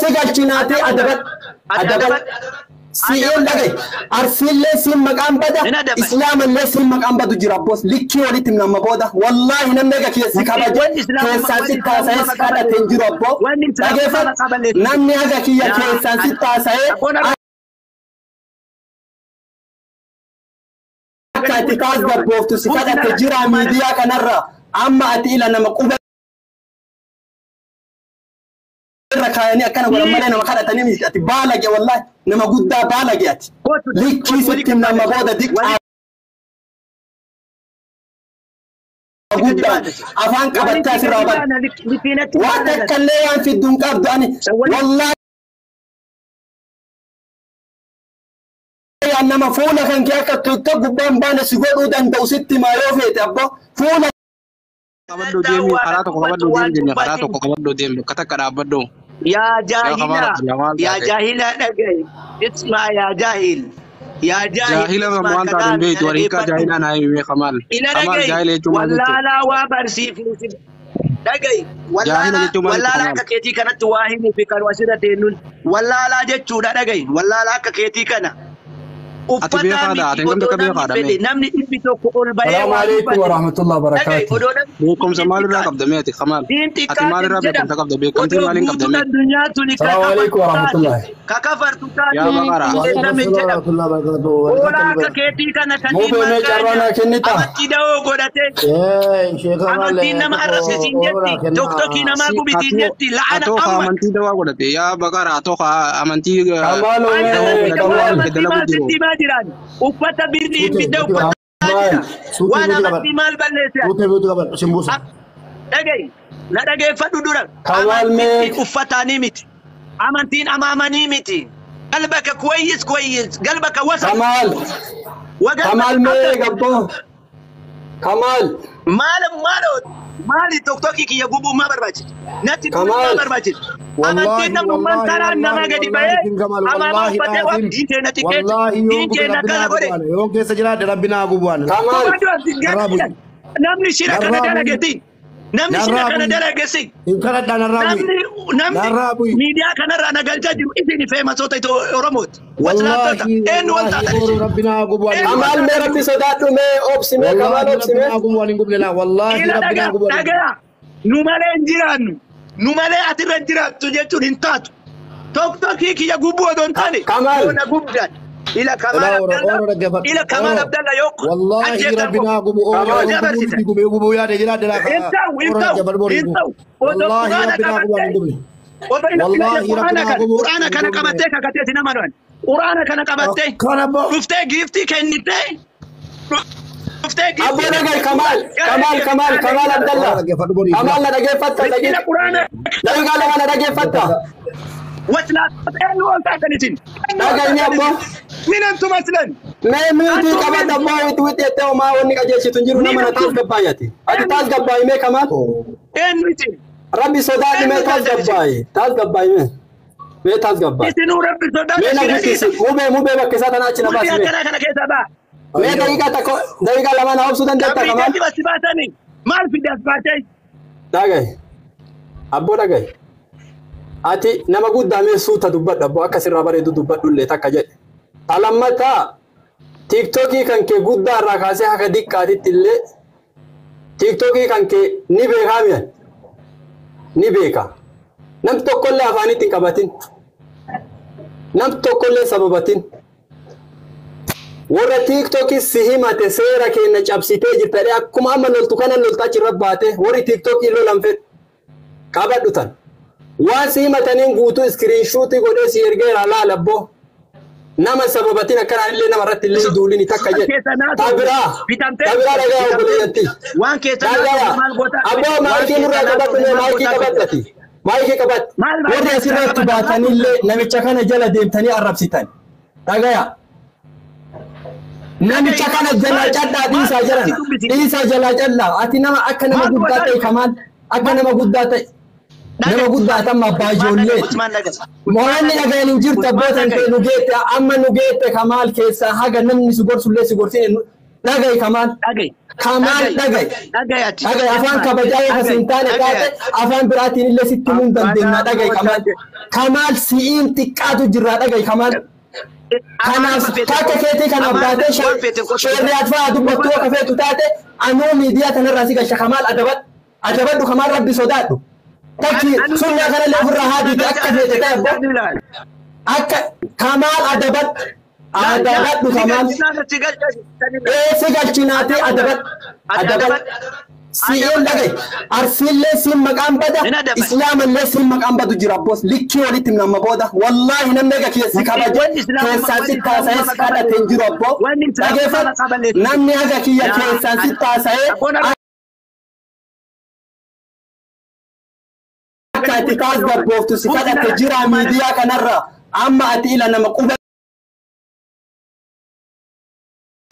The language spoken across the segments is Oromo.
Si galchinaatee adabadhu. Adabadhu. Si'een dhagaye. Arsiillee siin maqaan bada. Islaamallee siin maqaan badu jira abboos. Likkii walitti nama booda. Wallaahi namni eega keessi kabaje keessaan si taasa'ee si kadhate hin jiru abboo. Dhageeffadhu. Namni haga kiyya keessaan si taasa'ee akka ati taasgabbooftu si kadhate jira miidiyaa kanarra. Amma ati ila nama quba irra kaayanii akkana godhan malee nama kadhatanii miti. Ati baalage wallaahi nama guddaa baalage ati. Likkii sitti nama booda diqqaa guddaan afaan qabattee asirraa bada. Waan takka illee waan fiddu hin qabdu ani wallaahi nama fuula kan kee akka TikTok gubbaan baane si godhuu danda'u sitti himaa yoo feete abboo fuula Qabadhoo deemi karaa tokko qabadhoo deemi jenne karaa tokko qabadhoo deemi bakka takka dhaabbadhoo. Yaa Yaa jaahila Kamaal maal yaa taate? jaahila dhaga'i. Ismaa yaa jaahil. Yaa jaahil Jaahila ismaa maal taate hin kalaami beektu na warri hiikaa dhaggeeffadhu. jaahilaa naa himi Kamaal. Ila Kamaal dhaga'i jaahila jechuun maal jechuudha? wallaalaa waa barsiifnu. Dhaga'i Jaahila wallaalaa jechuun maal jechuudha wallaalaa Kamaal? akka keetii kanatti waa himuu fi kan asirra teenyuun wallaalaa jechuudha dhaga'i wallaalaa akka keetii kana. Ati Uffataa beekaadha miti ati hangam odoo takka namni beekaadha fedhe mee? namni dhibbi tokko ol bahee Salaamu waa alaikum dubbate. warahmatullahi Dhaga'i wabarakatuh. odoo namni Beekumsa diin maalirraa xiqqaate qabda mee ati Kamaal? diin Ati xiqqaateef maalirraa jedhama. beekumsa qabda? Beekamtii Odoo maaliin qabda guutuun mee? addunyaa tuni ka Salaamu alaikum kafartu taate warahmatullahi. ka kafartu taate Yaa baqara. Waalaikum qilleensame salaam jedhama. warahmatullahi wabarakatuh. Hoolaa Warri akka keetii kana kan Mubee mee carraa maqaan naa kennita. amantii da'oo godhatee Sheekh Kamaal amantiin nama tokko arrabsisiin oolaa jetti kennaa. doktokii namaa Si gubitiin atoo jetti la'ana atoo ka amma amantii dawaa godhate yaa baqara atoo ka amantii Kamaal waan dawaa mee amantii godhate waan Kamaal. waan amantii dalagu maal jiru. sitti himaa jiraan uffata birrii Suutee fidda buutu uffataa qabadhu. jira Suutee waan buutu amantii qabadhu. maal balleesse Suutee buutu qabadhu. Simbuusa. dhaga'i na dhageeffadhu dura Kamaal mee amantiitti uffataanii miti amantiin amaamanii miti qalbaka kuwayyis kuwayyis qalbaka wasa Kamaal Kamaal wagalbaka mee abdal gabboo Kamaal maal maal maali tokkokkii kiyya gubuu maa barbaachisa natti toluu maa Kamaal barbaachisa amantiin Wallaahi namnummaan wallaahi karaan namaa wallaahi gadi wallaahi bahee King Kamal amaamaa wallaahi uffatee waan laaziim diin keenya xiqqeesse wallaahi yoon diin gube keenya rabbi akkana naa godhe gubu ana yoon keessa jiraadhe rabbi naa gubu ana. Kamaal Komando ati Narraa bu'i gadhiisan namni shira kana narraa bu'i dalageti namni shira narraa kana bu'i dalagesi hin kadhadhaa narraa bu'i namni namni narraa bu'i. miidiyaa kanarraa nagalchaa jiru isin feemasoota Oromooti waslaattota Wallaahi eenyu wal wallaahi taatan ooluu isin rabbi naa gubu ana hin eenyu wal Kamaal gubne. mee taatan rabbi isin sodaadhu mee obsi mee Kamaal Wallaahi obsi rabbi mee naa gubu ani hin gubne laa wallaahi ila rabbi naa dhagaa gubu ani hin gubne. dhagaa nu malee hin jiraannu nu malee atirra hin jiraattu jechuun hin taatu tokkokkii kiyya gubbuu odoo hin taane Kamaal yoo na gubdan ila Kamaal Ilaa oro Abdalla oro dhaggeeffadhu ila Kamaal oro Abdalla yoo wallaahi ajjeeftan rabbi qofa naa gubu oro yoo Kamaal yoon gubuu dabarsitan miti gubee gubuu yaade jiraadhe laa hin ta'u hin oro ta'u dhaggeeffadhu boru hin gubu ta'u odoo wallaahi quraana rabbi naa gubu ani qabattee hin gubne odoo ila ila wallaahi rabbi quraana naa kana gubu quraana hin kana gubne qabattee kakatee si nama dhuan quraana kana qabattee akkana bo dhuftee giiftii kennitee dhuftee Abboo giiftii dhagahi kennitee Kamaal gara Kamaal kee Kamaal bitaalee Kamaal hin oro Abdalla dhaggeeffadhu boru Kamaal na dhageeffatta Riskila quraana daqiiqaa lama na dhageeffatta waslaattota eenyu ol taatan isin eenyu ol dhagahi mee taatan abboo isin min antum aslan mee miutii antum qabadha min abboo wixi wixi jettee homaa wanni qajeelchitu hin jiru min nama na antum taasgabbaayati ati eenyu taasgabbaayi mee Kamaal eenyu isin rabbi sodaadhi mee eenyu taatan isin taasgabbaayi taasgabbaayi mee mee taasgabbaayi isinuu rabbi mee sodaata na shira guddisi dhiisa mubee mubee bakka isaa tana achi na bultii baasi mee akkanaa kana keessaa ba'a mee daqiiqaa tokko daqiiqaa lama na obsuu dandeetta qabrii Kamaal keetti basi baasanii maal fide as baatee dhagahi abboo dhagahi ati nama guddaa mee suuta dubbadhu abboo akka sirraa bareedu dubbadhu illee takka jedhe ta lammataa tiiktokii kan kee guddaa irraa kaasee haka diqqaatitti illee tiiktokii kan kee ni beekaa mi'a ni beeka nam tokkollee afaanitti hin qabatin nam tokkollee sababatin warra tiiktokii si himate seera keenya cabsitee jirta jedhee akkuma amma loltu kana lolta achirra baate warri tiiktokii lolan fedhu qabadhu tan waan si himataniin guutuu iskiriinshuutii godhee si ergeera laala abboo nama sababatin akkanaan illee nama irratti illee duulini takka waan jedhe keessa naa ta tolche biraa bitamtee ta biraa dhufte dhagaa bitamtee obboleeyyatti waan keessa naa dhagaa tolche maal goota abboo waan maayikii keessa nurraa naa qabadhu tolche mee maal maayikii gootaa fedhe qabadhati maayikii qabadhu maal warri maayikii nurraa asirratti qabadha maal baatanillee goota namicha kana jala deemtanii arrabsitan dhagaya namicha dhagahi kana jalaa maal cadhaa maal dhiisaa goota jiran si dubbisi dhiisaa jalaa cadhaa ati nama akka nama maal guddaa gootaa ta'e dhufte Kamaal akka nama guddaa ta'e nama dhagahi guddaa tamma abbaa Usmaan dhagahi ijoolleeti Usmaan dhagahi Usmaan Mo'anni dhagahi dhagahan hin jirtu Usmaan abbootan kee dhagahi nu geette amma nu geette Kamaal keessaa haga namni si gorsullee si gorsine dhagahi Kamaal dhagahi Kamaal dhagaye. Dhagaye ati. Dhagaye afaan kabajaa yoo hin taane taate afaan biraatiin illee sitti himuu hin dandeenya dhagaye Kamaal. Kamaal si'iin xiqqaatu jira dhagaye Kamaal. Kanaaf takka keetii kanaaf baatee sheerriyaat fa'aa dubbattuu akka feetu taate anuu miidiyaa kanarraa si gasha Kamaal adabadhu. Adabadhu Kamaal rabbi sodaadhu. Takki sunnaa kanallee ofirraa haadhiite akka feete ta'e abbo. Akka Kamaal adabadhu. Adabadhu Kamaal. Si galchinaatee adabadhu. Adabadhu. Si'iin dhagaye. Arsiillee siin maqaan bada. Islaamallee siin maqaan badu jira abboos. Likkii walitti nama booda. Wallaahi namni egaa keessi kabaje keessaan si taasa'ee si kadhate hin jiru abboo. Dhageeffadhu. Namni haga kiyya keessaan si taasa'ee akka ati taas gabbooftu si kadhate jira miidiyaa kanarra. Amma ati ila nama quba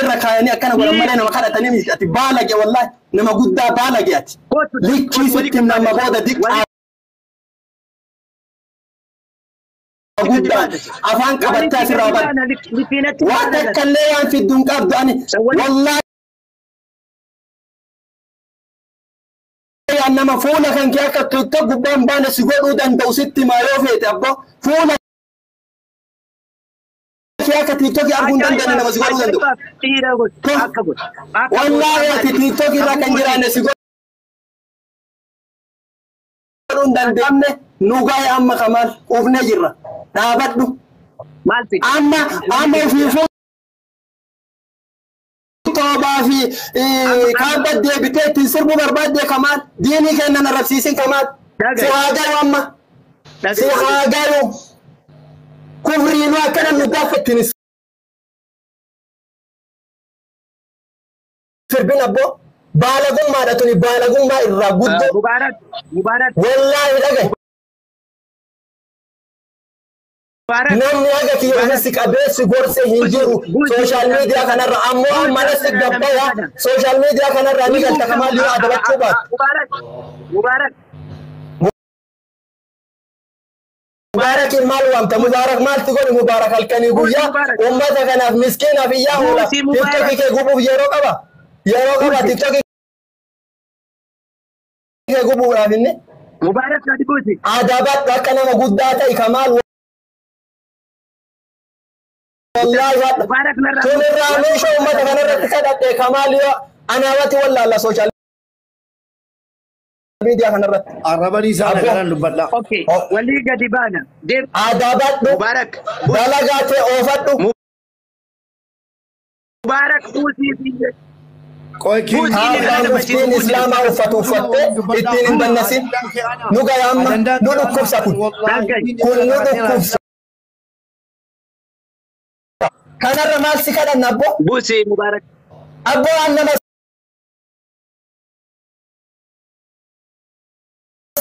irra kaayanii akkana godhan malee nama kadhatanii miti. Ati baalage wallaahi nama guddaa baalage ati. Likkii sitti nama booda diqqaa guddaan afaan qabattee asirraa bada. Waan takka illee waan fiddu hin qabdu ani wallaahi nama fuula kan kee akka TikTok gubbaan baane si godhuu danda'u sitti himaa yoo feete abboo fuula kee akka TikTok arguu hin dandeenye nama si godhuu danda'u. Wallaahi ati TikTok irraa kan jiraanne si godhuu hin dandeenye nu gahe amma Kamaal quufnee jirra. Dhaabadhu. Amma amma ofiifuu toobaa fi kaabba deebitee ittiin sirbuu barbaadde Kamaal diinii kennan arrabsiisin Kamaal. Si haa galu amma. Si haa galu. Kufriinuu akkana nu gaafa ittiin sirbin abboo. Baalagummaadha tuni baalagummaa irraa guddoo. Wallaahi dhagaye. Namni haga kiyya ofiisi qabee si gorse hin jiru sooshaal miidiyaa kanarra ammoo amma si gabbaya sooshaal miidiyaa kanarra ni galta Kamaal yoo adabachuu baatu. Mubaarakiin maal waamta? Mubaarak maalti godhi Mubaarak halkanii guyyaa uummata kanaaf miskiinaaf iyyaa oola. TikTokii kee gubuuf yeroo qaba. Yeroo qaba TikTokii kee gubuudhaaf inni. Adabadhu akka nama guddaa ta'i Kamaal. Wallaahi hadha. Kun irraa meeshaa uummata kanarratti kadhadhe Kamaal yoo anaawati wallaalla sooshaal miidiyaa kanarratti. Arrabanii isaa nagaraan dubbadha. Walii gadi baana. Adabadhu. Dalagaa tee oofadhu. Mubaarak buusii. Kaabaa muftiin Islaamaa uffatu uffattee ittiin hin bannasin. Nu gaya amma nu dhukkubsa kun. Kun nu dhukkubsa. Kanarra maal si kadhanna abboo? Buusii Mubaarak. Abboo waan nama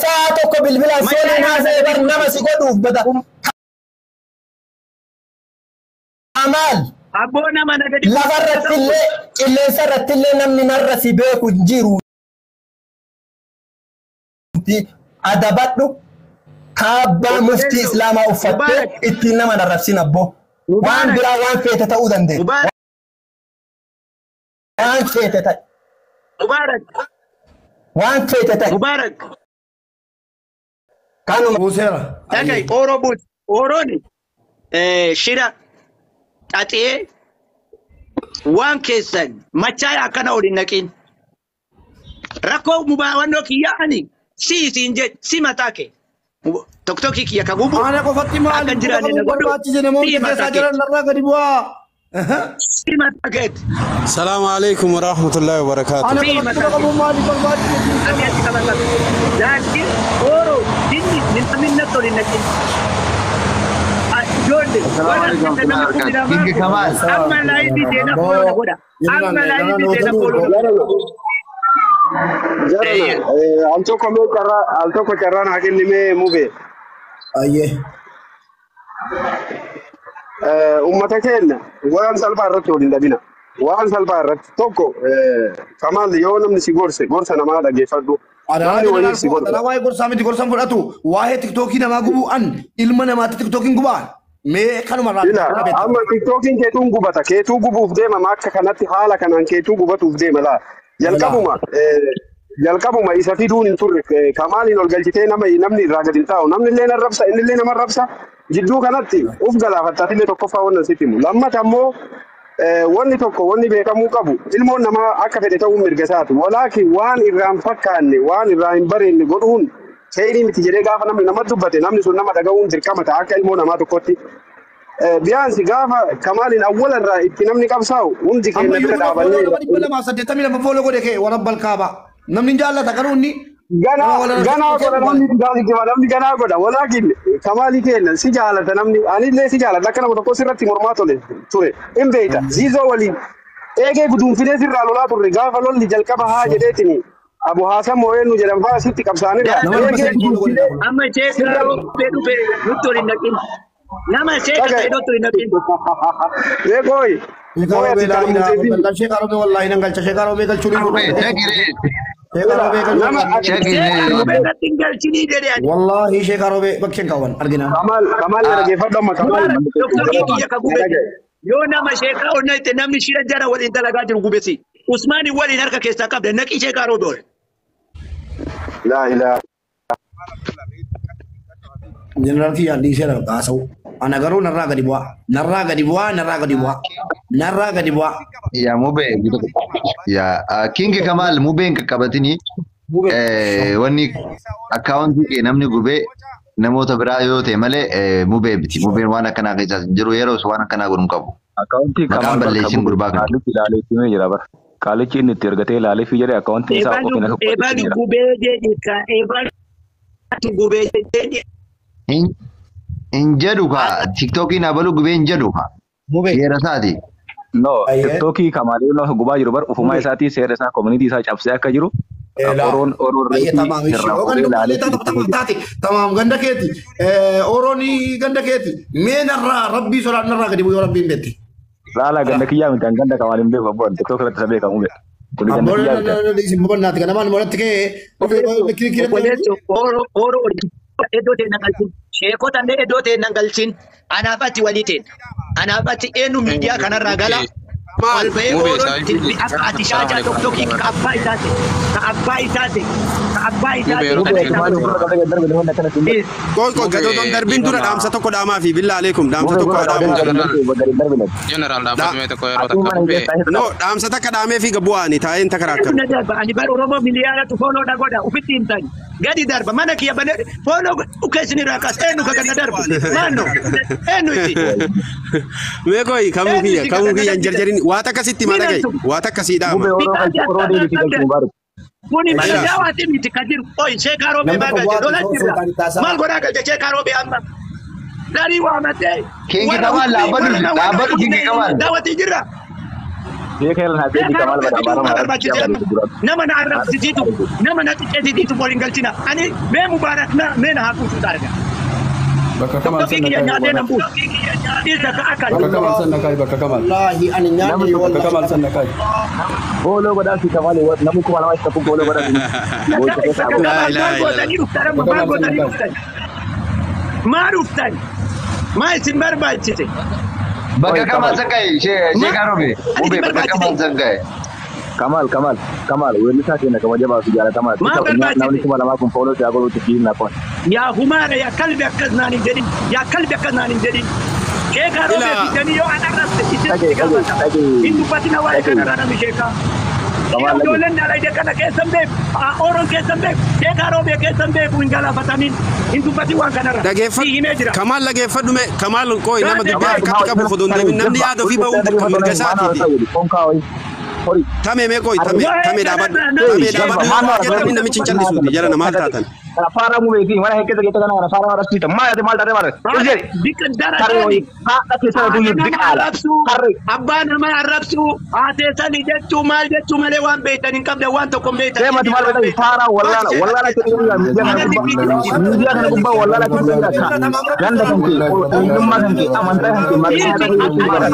sa'a tokko bilbilaan sooliin haasa'e bar nama si godhuuf bada. Kamaal. Abboo nama nagadi. Lafarratti illee qilleensa irratti illee namni narra si beeku hin jiru. Adabadhu kaabbaa muftii Islaamaa uffattee ittiin nama narrabsin abboo. Waan biraa waan feete ta'uu dandeenya. Waan feete ta'e. Waan feete ta'e. Mubaarak. Kanuma. Buuseera. Dhagaye ooroo buusi. Ooroon shira xaxee waan keessan machaa akkana ol hin naqin. Rakkoo mubaawanoo kiyya ani si isiin jedhe si mataa kee. Tokkokkii kiyya ka gubu. Ana qofatti maal Akka jiraanne na godhu. barbaachise namoonni Si mataa keessaa kee. jiran narraa gadi bu'aa. Si mataa keeti. السلام عليكم ورحمة الله وبركاته. Ana Si qofatti mataa kee. qabu maaliif barbaachise? Ani ati qabata. Laakiin ooroo dinni namni natti ol hin naqin. Ijoollee warra akka nama kumi lamaa amma laayifii seenaa fooloo na godha. Amma laayifii seenaa fooloo na godha. Jarana, al tokko mee carraa al tokko carraan haa kennimee mube. Ayyee. Uummata keenya waan salphaa irratti waliin dhabina. Waan salphaa irratti tokko Kamaal yoo namni si gorse gorsa namaa dhaggeeffadhu. Namni wayii si gorsa. Adaraa waa'ee gorsaa miti gorsan fudhatu waa'ee tiktookii namaa gubuu an ilma namaatti tiktookiin gubaa mee kanuma irraa Ila amma tiktookiin keetuun gubata keetuu gubuuf deema akka kanatti haala kanaan keetuu gubatuuf deema laa. Jalqabuma jalqabuma isa fiduun hin turre Kamaaliin ol galchitee nama namni irraa gadi hin taa'u namni illee na rabsa inni illee nama rabsa jidduu kanatti uf galaafattaatillee tokkoffaa wannan sitti himu lammata ammoo wanni tokko wanni beekamuu qabu ilmoon namaa akka fedhe ta'uu mirga isaati walaakin waan irraa hin fakkaanne waan irraa hin bareenye godhuun seerii miti jedhee gaafa namni nama dubbate namni sun nama dhaga'uun dirqama ta'a akka ilmoo namaa tokkotti. Biyaansi gaafa Kamaaliin awwala irraa itti namni qabsaa'u hundi keenya bira dhaabannee. 282 fooloo godhe kee warra balkaaba. Namni jaallata garuu inni. Ganaa godha namni namni ganaa godha walaakin Kamaalii keenya si jaalata namni anillee si jaalata akka nama tokko sirratti mormaa tole ture hin beekta ziizoo waliin eegee guduunfinee sirraa lolaa turre gaafa lolli jalqaba haa jedheetini Abu Haasan moo'eennu jedhan fa'aa sitti qabsaanirra eegee guduunfinee. Amma ishee sirraa dhufee nutti waliin naqin. Nama ishee kan nutti waliin naqin. Beekooyi. Sheekh Arobee wallaahi nan galcha Sheekh Arobee galchuun Wallahi Sheekh Arobee bakkeen kaawwan argina. Kamaal Kamaal dhaggeeffadhu amma Kamaal. Yoo nama Sheekh Onnaa itti namni shira jara waliin dalagaa jiru gubesi. Usmaani waliin harka keessaa qabda naqi Sheekh Arobee ol. Laa ilaa. Jeneraal kiyyaa dhiisee haasa'u. Ana garuu narraa gadi bu'aa. Narraa gadi bu'aa narraa gadi bu'aa. Narraa gadi bu'aa. Yaa mubee yaa Kingi Kamaal mubeen qaqqabatini wanni akkaawuntii kee namni gubee namoota biraa yoo ta'e malee mubee miti. Mubeen waan akkanaa keessaas hin jiru yeroo waan akkanaa godhu hin qabu. Akkaawuntii Maqaan balleessin gurbaa kana. Qaalichi ilaalee himee jira bara. Qaalichi inni itti ergatee ilaalee fi jedhee akkaawuntiin isaa ofiin akka Ebalu gubee jedhi ka ebalu gubee jedhi. Hin jedhu kaa tiktookiin abaluu gubee hin jedhu kaa. Seera isaati. No, tiktookii Kamaalee gubaa jiru bar ufumaa isaatii seera isaa koominitii isaa cabsee akka jiru. Oroon Oroon reetii Tamaam ganda keeti. Oroon ganda keeti. Mee narraa rabbii solaan narraa gadi bu'ee rabbiin beekti. Laala ganda kiyyaa miti ganda Kamaalee hin beeku abboon tiktook irratti isa beekamu beeku. Kuni ganda kiyyaa miti. Isin bobannaati kanamaan moratti kee. Oroon iddoo ta'e nan galchin. Sheekota illee iddoo ta'e nan galchin. Anaaf ati walii ta'e. Anaaf ati eenyu miidiyaa kanarraa gala. Wal bahee Oroon tilbi akka ati shaajaa tokkokkii ka abbaa isaa ta'e. Ka abbaa isaa ta'e. Ka abbaa isaa ta'e. Qoy qoy gadoon darbiin dura dhaamsa tokko dhaamaa fi billaa aleekum dhaamsa tokko dhaamaa. Jeneraal dhaabbatame tokko yeroo takka dhufee. No dhaamsa takka dhaamee fi bu'aani taa'een takaraakkaru. Ani bar Oromoo miliyaanatu fooloo na godha ofitti hin taane. Gadi darba mana kiyya banee fooloo dhukeessin irraa kaas eenyu ka ganna darbu maanno eenyu itti. Mee qoy kamuu kiyya hin jarjarin waa takkasitti maa dhagaye waa takkasii dhaama. Kuni mana daawwaati miti ka jiru oyi Sheekh Arobee maal galche lola jirra maal godhaa galche Sheekh Arobee amma darii waamatee. Kingi Kamaal dhaabbatu Kingi Kamaal. Daawwatii jirra. Nama na arrabsisiitu nama na xiqqeessisiitu waliin galchina ani mee mubaarak na mee na haa kuusu arga. Bakka Kamaal sanna kiyya nyaatee na buusu. Isa ka akka. Bakka Kamaal sanna kaayi bakka Kamaal. Wallaahi ani nyaanni Bakka Kamaal sanna kaayi. Booloo godhaa fi Kamaal namni 2000 isa kun booloo godhaa. Maal gootanii dhuftan amma maal gootanii dhuftan? Maal dhuftan? Maal isin barbaachise? Bakka Kamaal san kaayi Sheekh Arobee. Mubee bakka Kamaal san kaayi. Kamaal Kamaal Kamaal weellisaa keenya kabajamaa fi jaalatamaa namni 2000 kun fooloo isaa godhuutti fi hin naqoon. Yaa humaara yaa kalbi akkas naan hin jedhin yaa kalbi akkas naan hin jedhin. Sheekh Arobee fidanii yoo an arrabse isin gaafata. Hin dubbatina waa'ee kanarraa namni sheekaa. Ijoolleen dalagaa kana keessan beeku, Oroon keessan beeku, Sheekh Arobee keessan beeku hin galaafatamin hin dubbatin waan kanarra. Dhageeffadhu Kamaal dhageeffadhu mee Kamaal qoy nama dubbii harkatti qabu odoo hin deemin namni yaada ofii bahuun dirqama mirga isaatiiti. Tamee mee qoy tamee dhaabadhu tamee dhaabadhu jettanii namichi hin callisuuti jara maal taatan. Afara mubeeti mana hekkete keessa kana afara arrabsiita maal ati maal taate maal Biqil dara haadha keessa tu biqaala abbaa nama arrabsu haateessanii jechuu maal jechuu malee waan beektan hin qabne waan tokko hin beektan. Deemati maal beektan faara wallaala wallaala keessa miidiyaa kana gubbaa wallaala keessa jira ganda kan kee eenyummaa kan kee amantaa kan kee maqaa kan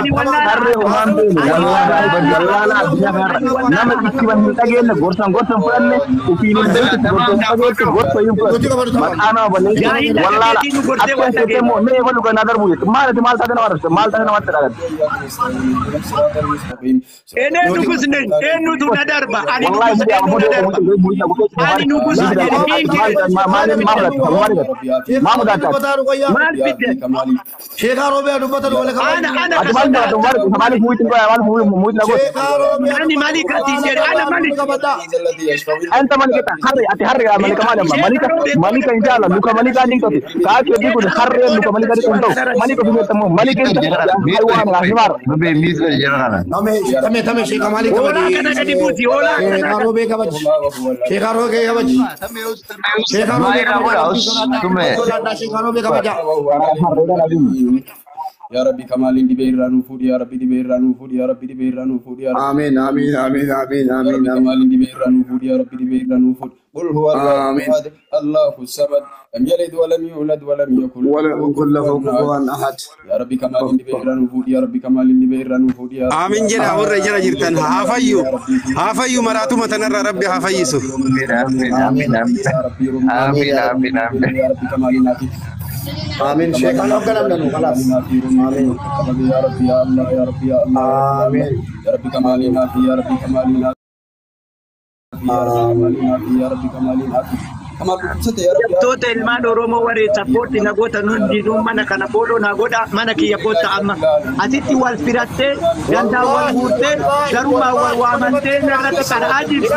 kee harree homaan beenu wallaala wallaala addunyaa kanarra nama itti hin dhageenye gorsan gorsan fudhanne ofiin hin beektu. Gorsa gorsa hin fudhatu. Maqaa nama balleessu wallaala. Akka seetee immoo mee eebalu kan darbu jettu. Maal ati maal taate nama arrabsa? Maal taate namatti dhagatte? Ene nugus ne eenyutu na darba ani Wallahi nugus eenyu na darba ani nugus Maal fudhatta? Maal fidde Sheekaa Roobee dubbatan wal ana ana Ati maal fudhatta? Maaliif muuyiti maaliif muuyiti na godhu? Ani malika siin jedhe ana malika. Anta malika harre ati harre malika maal amma malika malika hin jaala luka malika ni tofi kaati hojii kun harre luka malika ni kun ta'u malika fi beekamu malika hin waan himaar. Mubee miis godhe jara kana. Tame tame sheekaa maalii Hoolaa kana gadi buusi hoolaa kana. Sheekaa Roobee kabaji. Sheekaa Roobee kabaji. Sheekaa Roobee kabaji. Sheekaa Roobee kabaja. Ya Rabbi kamaalin dhibee irraa nuu fuudhi ya Rabbi dhibee irraa nuu fuudhi ya Rabbi dhibee irraa nuu fuudhi ya Rabbi Amiin amiin amiin amiin amiin kamaalin dhibee irraa nuu fuudhi ya Rabbi dhibee irraa nuu fuudhi qul huwa Allahu ahad Allahu samad lam yalid wa lam yulad wa lam yakul lahu kufuwan ahad ya Rabbi kamaalin dhibee irraa nuu fuudhi ya Rabbi kamaalin dhibee irraa nuu fuudhi ya Aamin jedha warra jala jirtan haa fayyu haa fayyu maraatuma tanarra rabbi haa fayyisu. Amiin amiin amiin amiin amiin amiin. Ya Rabbi kamaalin ati Amiin sheekaan hoogganamnu khalaas. Amiin. Ya Rabbi ya Allah ya Rabbi ya Allah Amiin. Ya Rabbi kamaalin ati ya Rabbi kamaalin ati ya Rabbi kamaalin ati Kamal dhukkubsate ya Rabbi Toota ilmaan Oromoo warri sappoorti na goota hundinuu mana kana boodoo na godha mana kiyya koota amma asitti wal firattee dandaa wal guurtee garumaa wal waamattee narratti qara'aa jirti.